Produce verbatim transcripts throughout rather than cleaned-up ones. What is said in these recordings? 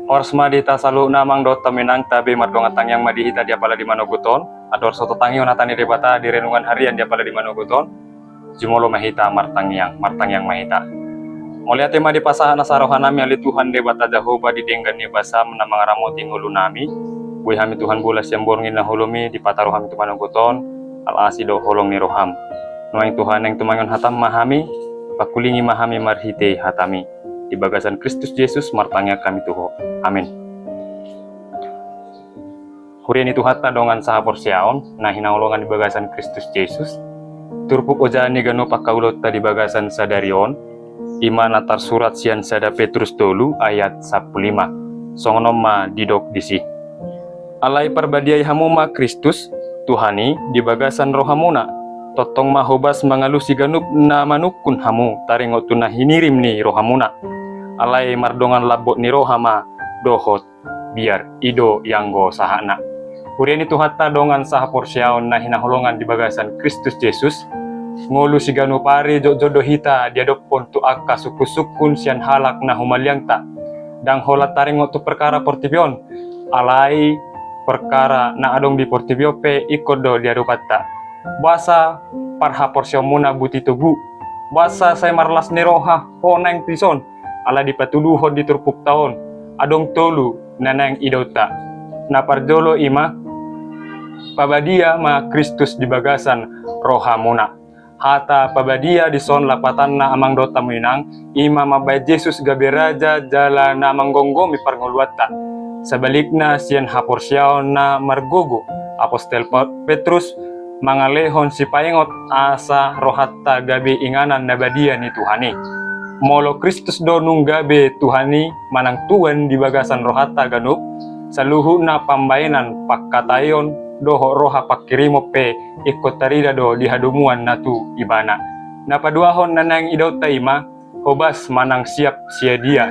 Horas ma di hita saluhutna, amang dohot hamu inang. Tabe mardongan tangiang ma di hita di apala di manogot on. Andor so tatangihon hata ni Debata di renungan harian di apala di manogot on, jumolo ma hita martangiang, martangiang ma hita. Mauliate ma dipasahat nasa rohanami ale Tuhan Debata Jahowa di denggan ni basam na mangaramoti ngolunami. Boi hami Tuhan bolas sian borngin na holom i dipataru hami tu manogot on, ala asi dohot holong ni roham. Nuaeng Tuhan, naeng tumangihon hatam ma hami, pangkulingi ma hami marhite hatami. Di bagasan Kristus Jesus martangiang hami tu Ho. Amen. Huria ni Tuhanta dongan sahaporseaon na hinaholongan di bagasan Kristus Jesus, turpuk ojahan ni ganup angka ulaonta di bagasan sadari on, i ma na tarsurat sian sada Petrus tolu ayat sampulu lima. Songon on ma didok disi: Alai parbadiai hamu ma Kristus, Tuhan i, di bagasan rohamuna. Tongtong ma hobas mangalusi ganup na manungkun hamu taringot tu na hinirim ni rohamuna. Alai mardongan lambok ni roha ma dohot biar. I do i anggo sahatna. Huria ni Tuhanta dongan sahaporseaon na hinaholongan di bagasan Kristus Jesus, ngolu siganup ari jotjot do hita diadophon tu angka sungkunsungkun sian halak na humaliangta. Ndang holan taringot tu perkara portibi on, alai perkara na adong di portibi on pe ingkon do diadopanta. Boasa parhaporseaonmuna buti togu? Boasa sai marlas ni roha ho naeng dison? Ala dipatuduhon di turpukta on, adong tolu na naeng idaonta. Na parjolo i ma, pabadia ma Kristus di bagasan rohamuna. Hata pabadia dison lapatanna, amang dohot hamu inang, i ma mambahen Jesus gabe raja jala na manggomgomi parngoluanta. Sabalikna sian haporseaon na margogo, apostel Pa-, Petrus mangalehon sipaingot asa rohanta gabe inganan na badia ni Tuhan i. Molo Kristus do nunga gabe Tuhan i manang tuan di bagasan rohanta ganup, saluhutna pambahenan, pangkataion dohot roha pangkirimon pe ingkon tarida do di hadomuan na tu Ibana. Na paduahon na naeng idaonta i ma, hobas manang siap sedia.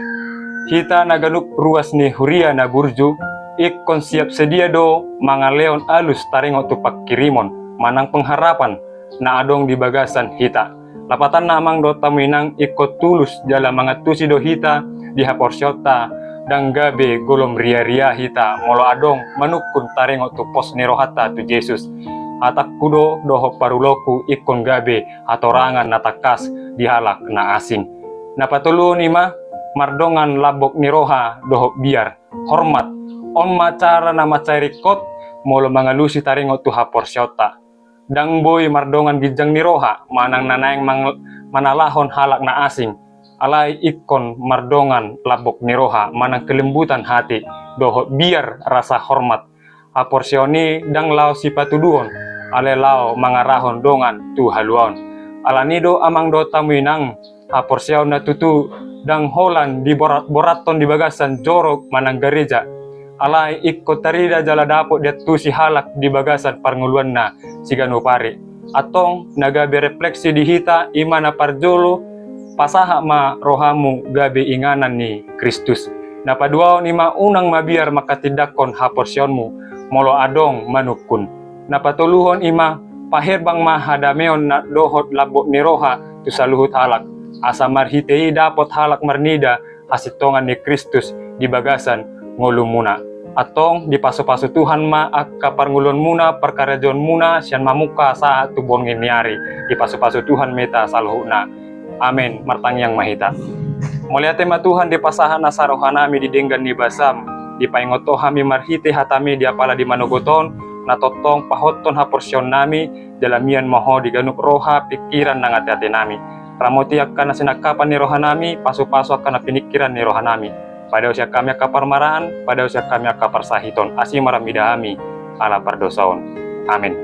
Hita na ganup ruas ni huria na burju, ingkon siap sedia do mangalehon alus taringot tu pangkirimon manang pengharapan na adong di bagasan hita. Lapatanna, amang dohot hamu inang, ingkon tulus jala mangantusi do hita di haporseaonta, ndang gabe golom riaria hita molo adong manungkun taringot tu pos ni rohanta tu Jesus. Hatangku do dohot parulaonku ingkon gabe hatorangan na tangkas di halak na asing. Na patoluhon i ma, mardongan lambok ni roha dohot biar, hormat. On ma cara na mansai ringkot molo mangalusi taringot tu haporseaonta. Ndang boi mardongan ginjang ni roha manang na naeng mang-, manalahon halak na asing, alai ingkon mardongan lambok ni roha manang kelembutan hati dohot biar rasa hormat. Haporseaon i ndang laho sipatuduhon, alai laho mangarahon dongan tu haluaon. Alani do, amang dohot hamu inang, haporseaon na tutu ndang holan diborat-borathon di bagasan joro manang gareja, alai ingkon tarida jala dapot diantusi halak di bagasan parngoluanna siganup ari. Antong na gabe refleksi di hita i ma, na parjolo, pasahat ma rohamu gabe inganan ni Kristus. Na paduahon i ma, unang mabiar manghatindanghon haporseaonmu molo adong manungkun. Na patoluhon i ma, paherbang ma hadameon na dohot lambok ni roha tu saluhut halak, asa marhite i dapot halak marnida hasintongan ni Kristus di bagasan ngolumuna. Antong dipasupasu Tuhan ma angka parngoluonmuna, parkarejoanmuna sian mamungka sahat tu borngin ni ari. Dipasupasu Tuhan ma hita saluhutna. Amen. Martangiang ma hita. Mauliate ma Tuhan dipasahat nasa rohanami di denggan ni basam, dipaingot Ho hami marhite hatami di apala di manogot on, na tongtong pahothon haporseaonnami, jala mian ma Ho di ganup roha pingkiran nang ateatenami. Ramoti angka na sinangkapan ni rohanami, pasupasu angka na piningkiran ni rohanami. Padaosi hami angka parmaraan, padaosi hami angka parsahiton, asi ma marnida hami ala pardosaon. Amen.